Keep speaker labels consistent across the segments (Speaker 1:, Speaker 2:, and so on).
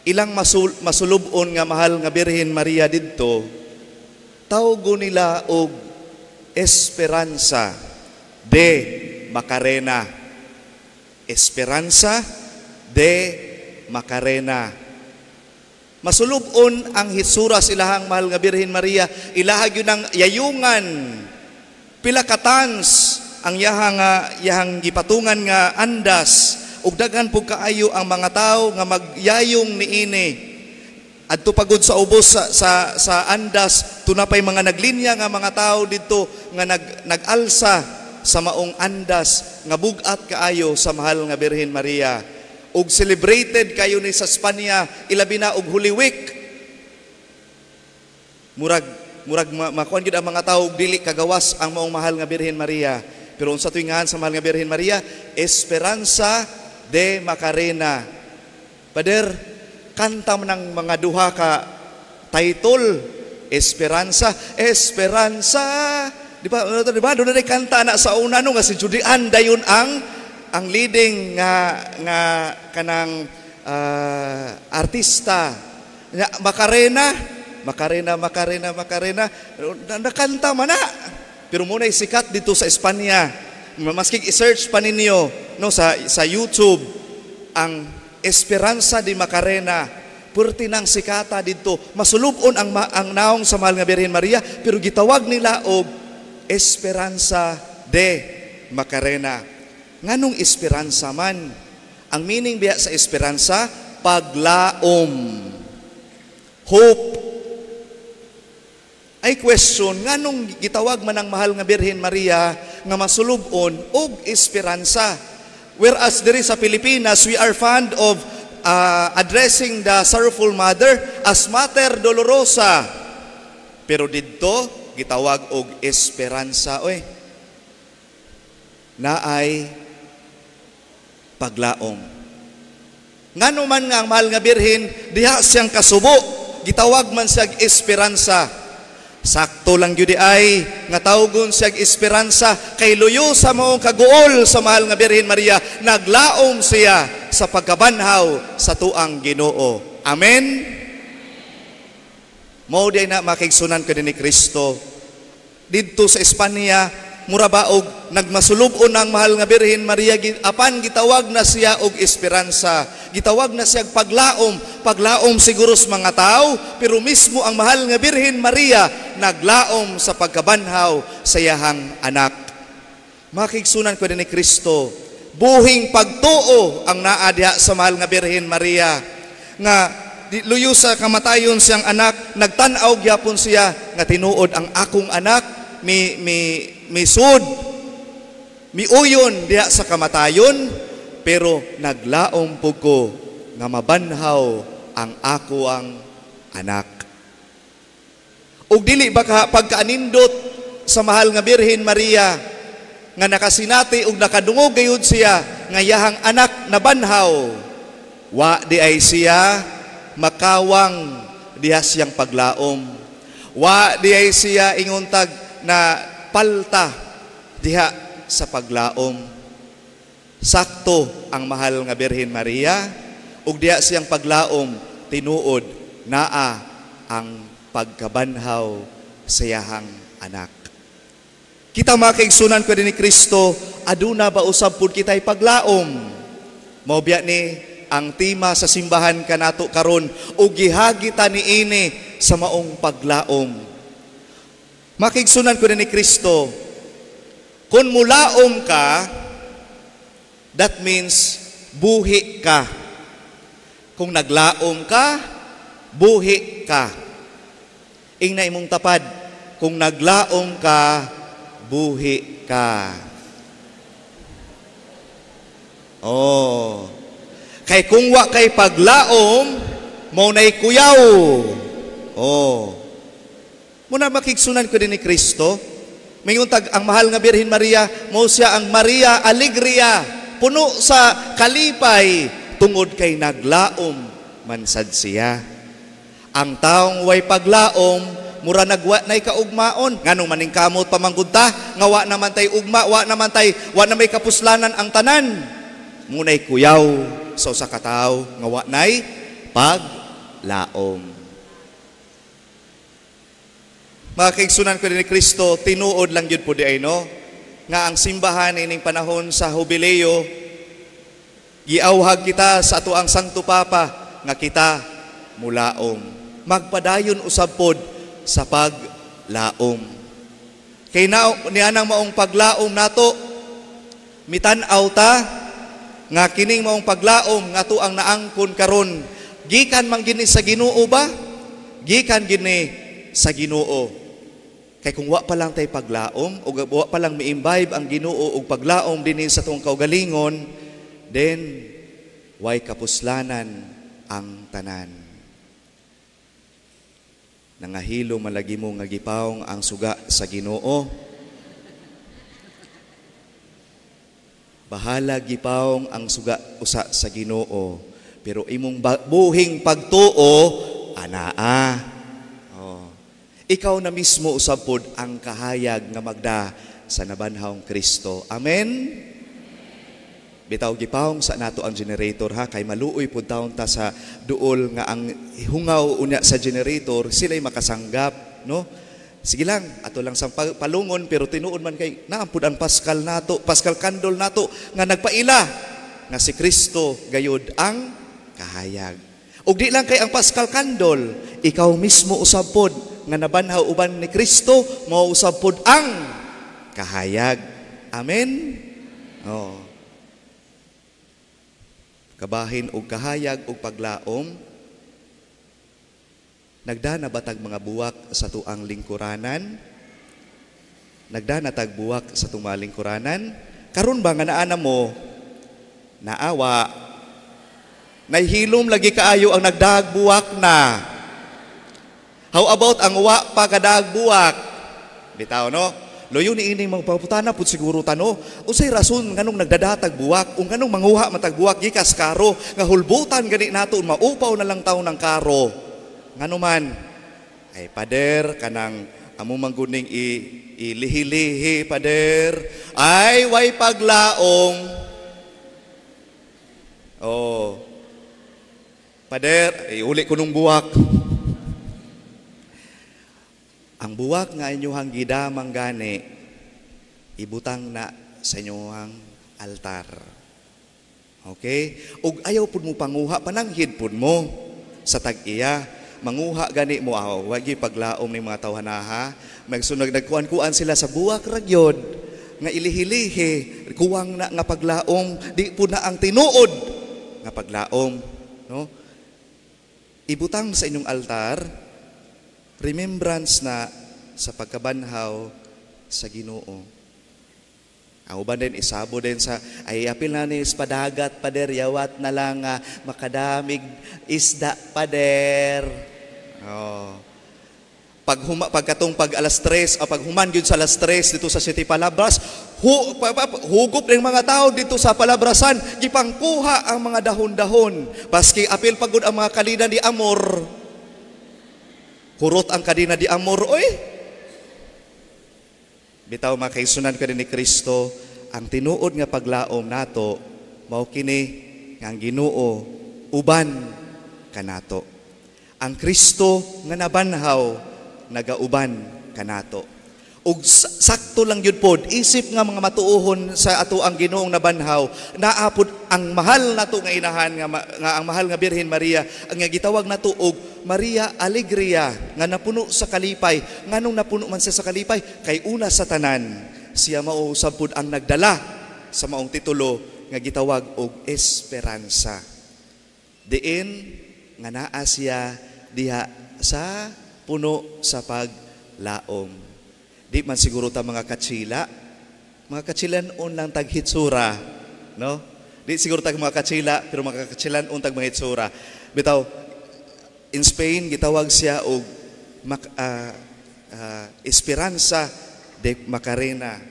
Speaker 1: ilang masulubon nga mahal nga Birhen Maria didto, tawgo nila og Esperanza de Macarena. Esperanza de Macarena. Masulubon ang hitsura sa ilahang mahal nga Birhen Maria, ilaha gyud ang yayungan, pila ka tons ang yahang gipatungan nga andas, ug daghan pud kaayo ang mga tawo nga magyayong niini. Adto pagod sa ubos sa andas, tuna pay mga naglinya nga mga tawo didto nga nag-alsa sa maong andas nga bug-at kaayo sa mahal nga Birhen Maria. Ug celebrated kayo ni sa Spanya, ilabi na og Holy Week. Murag makuan gyud ang mga tawo og dili kagawas ang maong mahal nga Birhen Maria. Pero unsa tuig ngalan sa mahal nga Birhen Maria? Esperanza de Macarena. Pader, kanta man ang mga duha ka title, Esperanza, Esperanza. Di ba? Ano to, di ba? Doon na kanta na sa una, no, nga si Judy Ann dayon ang leading nga kanang artista. Nya, Macarena, Macarena, Macarena, Macarena, nakanta man na. Pero muna sikat dito sa Espanya. Maski i-search pa ninyo, no, sa YouTube ang Esperanza de Macarena. Purti nang sikata didto. Masulubon ang naong sa mahal nga Birhen Maria, pero gitawag nila og Esperanza de Macarena. Nganong esperanza man? Ang meaning biya sa esperanza, paglaom. Hope. Ay question, nganong gitawag man ang mahal nga Birhen Maria nga masulubon og esperanza? Whereas diri sa Pilipinas, we are fond of addressing the Sorrowful Mother as Mater Dolorosa. Pero didto gitawag og esperanza, oy. Naay paglaom. Ngano man nga ang mahal nga Birhen diha siyang kasubo, gitawag man siya esperanza. Sakto lang gyud ay nga tawgon siya esperanza kay luyo sa maong kaguol sa mahal nga Birhen Maria, naglaom siya sa pagkabanhaw sa tuang Ginoo. Amen. Mao di na, makigsunan ka din ni Kristo. Didto sa Espanya, mura ba og nagmasulub-on ang mahal nga Birhen Maria, apan gitawag na siya og esperanza. Gitawag na siya og paglaom, paglaom siguro sa mga tao, pero mismo ang mahal nga Birhen Maria naglaom sa pagkabanhaw sa iyahang anak. Makigsunan ko din ni Kristo, buhing pagtuo ang naa diha sa mahal nga Birhen Maria nga luyo sa kamatayon siyang anak, nagtan-aw gyapon siya nga tinuod ang akong anak mi misud, miuyon diha sa kamatayon, pero naglaom pud ko nga mabanhaw ang ako ang anak. Ug dili ba ka pagkaanindot sa mahal nga Birhen Maria nga nakasinati ug nakadungog gayud siya nga iyahang anak nabanhaw? Wa di ay siya makawang diha siyang paglaom. Wa di ay siya inguntag na palta diha sa paglaom. Sakto ang mahal nga Birhen Maria ug diha siyang paglaom, tinuod naa ang pagkabanhaw sa iyahang anak. Kita, mga kaigsunan ko din ni Kristo, aduna ba usab pud kita'y paglaom? Mao biya ni ang tema sa simbahan kanato karon ug gihagi ta niini sa maong paglaom. Makigsunan ko din ni Kristo, kung mulaom ka, that means buhi ka. Kung naglaom ka, buhi ka. Ingna imong tapad, kung naglaom ka, buhi ka. Oh. Kay kung wa kay paglaom, mao nay kuyaw. Oh. Muna makigsunan ko din ni Kristo, mingon tag ang mahal nga Birhen Maria, mao siya ang Maria Alegria, puno sa kalipay tungod kay naglaom man sad siya. Ang taong way paglaom, mura nagwa nay kaugmaon. Nganong maningkamot pa man gud ta nga wa naman tay ugma, wa naman tay, wa na may kapuslanan ang tanan. Munay kuyaw. sa usa ka tawo nga wa nay paglaom. Mga kaigsunan ko ni Kristo, tinuod lang gyud po di ay, no, nga ang simbahan ining panahon sa Hubileo, giawhag kita sa ato ang Santo Papa nga kita mulaom. Magpadayon usab pod sa paglaom. Kay na nianang maong paglaom nato, mitan-aw ta nga kining maong paglaom nga ato ang naangkon karon, gikan man gini sa Ginoo ba? Gikan gini sa Ginoo. Kay kung wa pa lang tay paglaom o wa pa lang mi-imbibe ang Ginoo og paglaom dinhi sa atong kaugalingon, then way kapuslanan ang tanan. Nangahilo malagi mo nga gipawong ang suga sa Ginoo. Bahala gipawong ang suga usa sa Ginoo, pero imong buhing pagtuo anaa. Oh. Ikaw na mismo usab pod ang kahayag nga magda sa nabanhawng Kristo. Amen. Bitaw gipawong sa nato ang generator ha, kay maluoy pud taon ta sa duol nga ang hungaw unya sa generator sila'y makasanggap, no? Sige lang, ato lang sang palungon, pero tinuod man kay naampud ang Pascal nato, Pascal candle nato nga nagpaila nga si Kristo gayud ang kahayag. Ug di lang kay ang Pascal candle, ikaw mismo usab pod nga nabanhaw uban ni Kristo, mao usab pod ang kahayag. Amen. Oh. Kabahin og kahayag og paglaom, nagdana batag mga buwak sa tuang lingkuranan? Nagdana tag buwak sa tuang lingkuranan? Karon ba nga naa na mo? Naawa. Nahilom lagi kaayo ang nagdaag buwak na. How about ang wa pa kadaag buwak? Bitaw, no? Loyo ni ining mga pangutana pud siguro tano. Unsay rason nganong nagdadatag buwak? Ug nganong manguha matag buwak gikas karo nga hulbutan gani nato, maupaw na lang taon ng karo. Ngano man? Ay pader kanang amo mangguning ilihilihi pader. Ay way paglaom. Oh. Pader, iuli ko nung buwak. Ang buwak nga inyuhang gidamang gani, ibutang na sa inyuhang altar. Okay? Ug ayaw pud mo panguha, pananghid pud mo sa tag-iya. Manguha gani mo, aw, wagi paglaom ni mga tawhana ha. Magsunod nagkuan-kuan sila sa buwak ragyod nga ilihilihi, kuwang na nga paglaom, di pud na ang tinuod nga paglaom, no? Ibutang sa inyong altar, remembrance na sa pagkabanhaw sa Ginoo. Ang uban din, isabo din sa, ay apil na ni padagat, pader, yawat na lang makadamig isda, pader. Oh. Pagkatong pag alas 3, o paghuman yun sa alas 3 dito sa City Palabras, hugup ng mga tao dito sa Palabrasan, gipangkuha ang mga dahon-dahon. Baski apil pagod ang mga kalina ni Amor. Hurot ang kadina di Amor, oy. Bitaw mga kaisunan ka ni Kristo, ang tinuod nga paglaom nato, mao kini nga ang Ginoo uban kanato. Ang Kristo nga nabanhaw nagauban kanato. Ug sakto lang yun pod, isip nga mga matuohon sa ato ang Ginoong nabanhaw, naa pod ang mahal nato nga inahan nga ang mahal nga Birhen Maria, ang nga gitawag nato og Maria Alegria, nga napuno sa kalipay. Nganong napuno man siya sa kalipay? Kay una sa tanan, siya mao usab pod ang nagdala sa maong titulo nga gitawag og Esperanza. Diin nga naa siya diha sa puno sa paglaom. Di man siguro ta mga katsila. Mga katsilan-on lang tag hitsura, no? Di siguro tag mga katsila, pero mga katsilan-on tag mga hitsura. Bitaw, in Spain, gitawag siya og Esperanza de Macarena.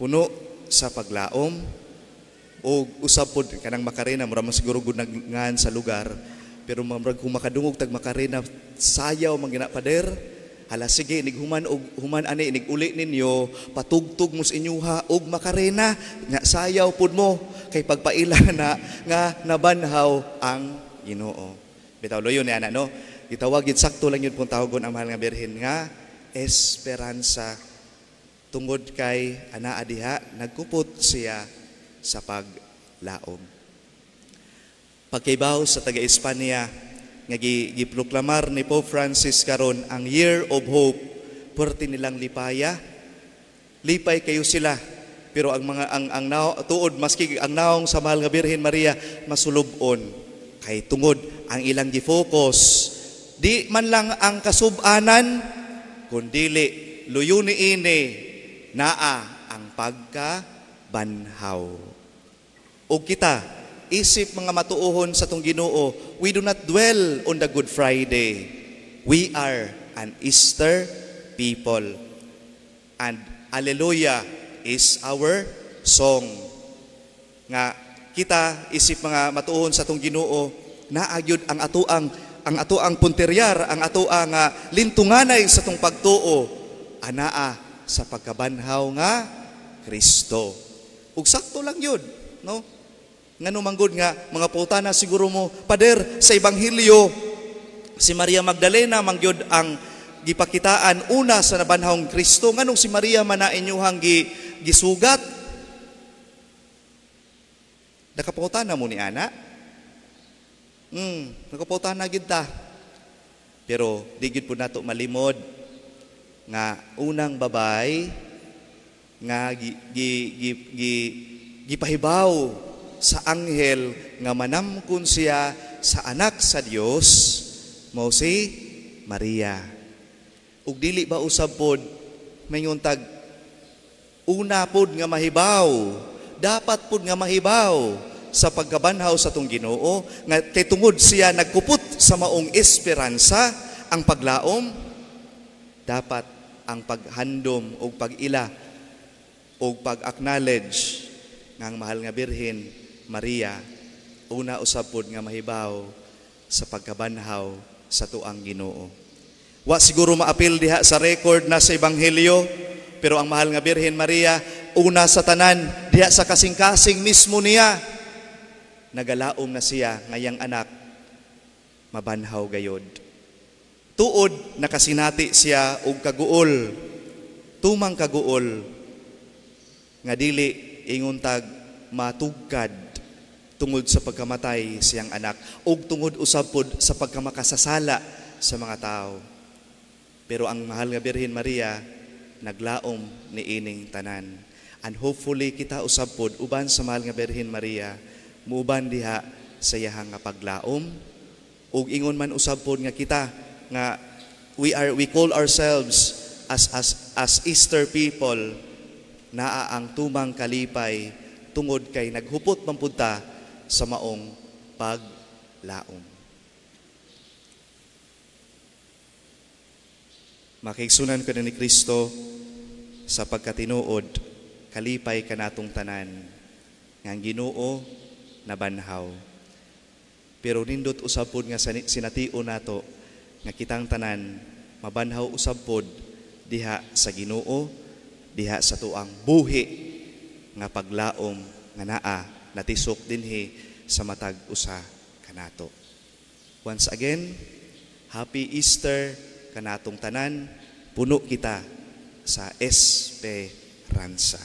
Speaker 1: Puno sa paglaom og usab pod kanang Macarena, mura man siguro gud nagngan sa lugar, pero murag kung makadungog tag Macarena, sayaw man gina pader. Hala sige, inig human og human ani, inig uli ninyo, patugtog mo sa inyuha og Makarena nga sayaw pud mo kay pagpaila na nga nabanhaw ang Ginoo. Bitaw loyo ni ana, no. Gitawag gid, sakto lang yun pong tawagon ang mahal nga Birhen nga Esperanza tungod kay anaa diha nagkupot siya sa paglaom. Pagkaibaw sa taga Espanya nga giproklamar ni Pope Francis karon ang Year of Hope, puwerte nilang lipaya. Lipay kayo sila. Pero ang mga ang tuod maski ang naong sa mahal nga Birhen Maria masulubon kay tungod ang ilang gi-focus di man lang ang kasub-anan, kundili luyo ni ini naa ang pagkabanhaw. Ug kita isip mga matuohon sa tong Ginoo, we do not dwell on the Good Friday. We are an Easter people. And Alleluia is our song. Nga kita isip mga matuohon sa tong Ginoo, naa gyud ang atoang punteryar, ang atoang lintunganay sa tong pagtuo, anaa sa pagkabanhaw nga Kristo. Ug sakto lang yun, no? Ngano manggod nga mga putana siguro mo, "Pader, sa Ebanghelyo si Maria Magdalena mangyod ang gipakitaan una sa nabanhawng Kristo. Nganong si Maria man na inyuhang gisugat?" Nakaputana mo ni ana? Nakaputana gid ta. Pero di gid po nato malimod nga unang babay nga gi, gi, gi, gi, gipahibaw sa anghel nga manamkon siya sa anak sa Dios mao si Maria. Ug dili ba usab pod maingon tag una pod nga mahibaw, dapat pod nga mahibaw sa pagkabanhaw sa tong Ginoo nga kay tungod siya nagkupot sa maong esperansa, ang paglaom, dapat ang paghandom ug pag-ila ug pag-acknowledge nga ang mahal nga Birhen Maria una usab pod nga mahibaw sa pagkabanhaw sa tuang Ginoo. Wa siguro maapil diha sa record na sa Ebanghelyo, pero ang mahal nga Birhen Maria una sa tanan diha sa kasing-kasing mismo niya, nagalaom na siya ngayang anak mabanhaw gayod. Tuod nakasinati siya og kaguol, tumang kaguol nga dili ingon tag matugkad tungod sa pagkamatay siyang anak ug tungod usab pod sa pagkamakasasala sa mga tao. Pero ang mahal nga Birhen Maria naglaom ni ining tanan. And hopefully kita usab pod uban sa mahal nga Birhen Maria muuban diha sa iyahang nga paglaom ug ingon man usab pod nga kita nga we call ourselves as Easter people, naa ang tumang kalipay tungod kay naghupot man pud ta sa maong paglaom. Makiigsunan ko na ni Kristo sa pagkatinuod, kalipay kanatong tanan nga ang Ginoo nabanhaw. Pero nindot usab pod nga sinatio nato nga kitang tanan mabanhaw usab pod diha sa Ginoo, diha sa tuang buhi nga paglaom nga naa natisok dinhi sa matag usa kanato. Once again, Happy Easter kanatong tanan, puno kita sa esperanza.